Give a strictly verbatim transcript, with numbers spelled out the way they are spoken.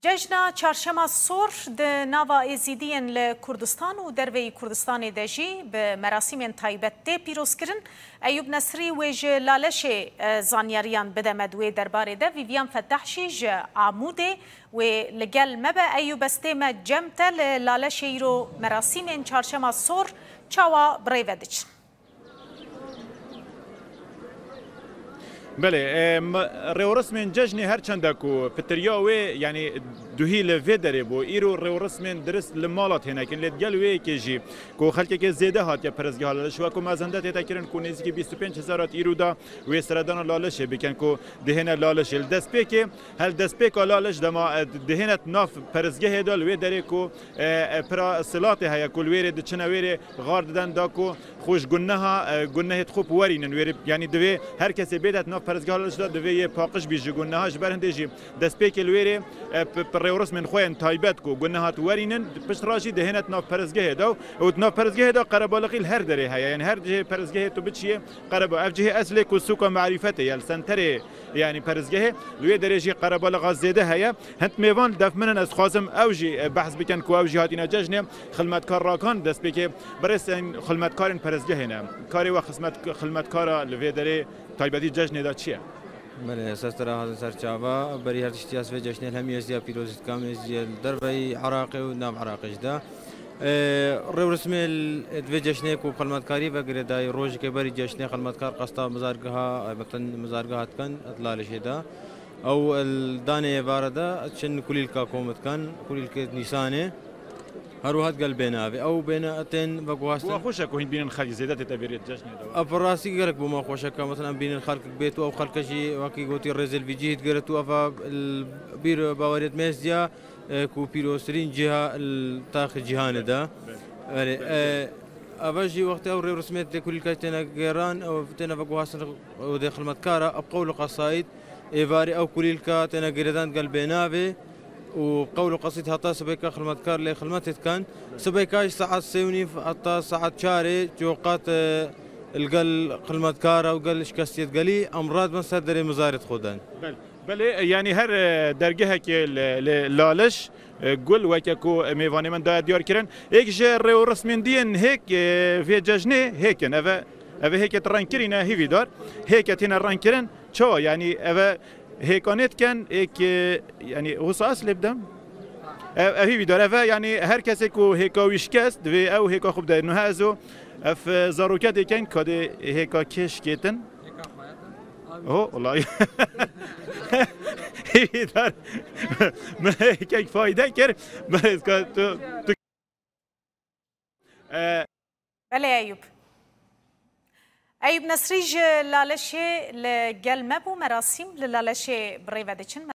Cejna Çarşema Sor di nava Êzîdiyên li Kurdistan û derveyî Kurdistanê de jî bi merasîmên taybet tê pîrozkirin. Eyûb Nesrî wê ji Laleşê, e, zanyariyan bide me di wê derbarê de. Vîviyan Fetah jî ji Amûdê wê li gel me be. Eyûb, ez têm cem te li Laleşê, îro merasîmên Çarşema Sor çawa bi rê ve diçin? Belê, e, m-, rêwresmên cejnê her çende ku pitiriya wê, yanî duhî li vê derê bû, îro rêwresmên dirist li mala têne kirin, lê digel wê yekê jî ku xelkekê zêde hatiye perestgeha Laleş, wekû mezende tête kirin ku nêzîkî bîst û pênc hezar hat îro da wê seredana Lalişê bikin ku dihêne Lalişê. Li destpêkê, hel destpêka Laliş dema, e, dihêne nav perestgehê de, li wê derê ku, e, e, pira silatê heye ku li wê rê diçine wê rê xar diden da ku xwe ji guneha, e, gunehê xwe biwerînin. Wê rê, yanî divê her kesê bête nav perestgeha Laliş de divê yê paqij bî ji guneha. Ji ber hindê jî destpêkê li wê rê, e, p-, p-, rêwresmên xwe yên taybet ku guneha diwerînin, pişt re jî dihêne nav perestgehê de û di nav perestgehê de qerebaliqî li her derê heye. Yanî her cihê perestgehê tu biçiyê qereba. Ev cihê eslê ku sûka marîfetê ye, li senterê, yanî perestgehê, li wê derê jî qerebaliqa zêde heye. Hind mêvan li def min in, ez dixwazim ew jî, e, behs bikin ku ew jî hatine cejnê. Xilmetkar Rakan, destpêkê birêz, em xilmetkarên perestgehê ne. Karê we xizmet-, xilmetkara li vê derê taybetî cejnê de çi ye? Belê, ez ser te re hatim ser çava. Berî her tiştî ez vê cejnê li hemî Êzdiya pîrozî dikim, Êzdiya li derveyî Iraqê û nav Iraqê jî de. Ee, rêwresmê li, di vê cejnê ku xilmetkarî ve girêdayî, rojekê berî cejnê xilmetkar qesta mizargeha, e, metin mizargeha dikin, di Lalişê de. Ew, e, li danê êvara de çin kulîlka kom dikin, kulîlkê Nîsanê. Her wiha digel bênavê. Ew bêne tên veguhastin. Bû xweş e ku hîn bînin xelk zêde tête bêrê cejnê de. Ev rastî gelek bû me xweş e, ka mesela em bînin xelkek bêt û ew xelke jî wekî gotî rêzê li vî cihî digirit û eva, e, bîr baweriyet me Êzdiya e, ku pîroztirîn cîha li taxê cîhanê de. Belê. Belê, belê, e, belê. Eva jî wextê ew rêwresmê tê kulîlkaj têne gêran, ew têne veguhastin, ew dê xilmetkara, ew qewl û qesaîd, êvarî ew kulîlka têne girêdan gel bênavê û qewl û qesaîd heta sibêka xilmetkar lê xilmetê dikin. Sibêka jî saet sê û nîv heta saet çarê coqat, e, li gel xilmetkara û gel şikestiyet gelî em radibin ser derê mizarê xwe den. Belê. Belê, e, yanî her, e, dergehekê li, li Laliş, e, gul weke ku mêvanê min daye diyar kirin. Êk ji rêwresmên diyên hêk, e, vê cejnê hêk in. Eve, eve hêkê rengkirî ne hîvîdar. Hêke tîne rengkirin. Çawa? Yanî eve hêkanê dikin, êk, e, yanî wisa ez lê bidem. Ev, ev hîvîdar. Eve yanî her kesê ku hêka wî şikest, divê ew hêka xwe bide. Nuha ez û ev, e, zaroketê ken kadê hêka kê şikêtin. Ho, wallahî. Hîvîdar. Me kek fayde kir. Me êska tu, tu. E, Belê Eyûb. Eyûb Nesrî ji Laleşê li gel me bû. Merasîm li Laleşê bi rê ve diçin.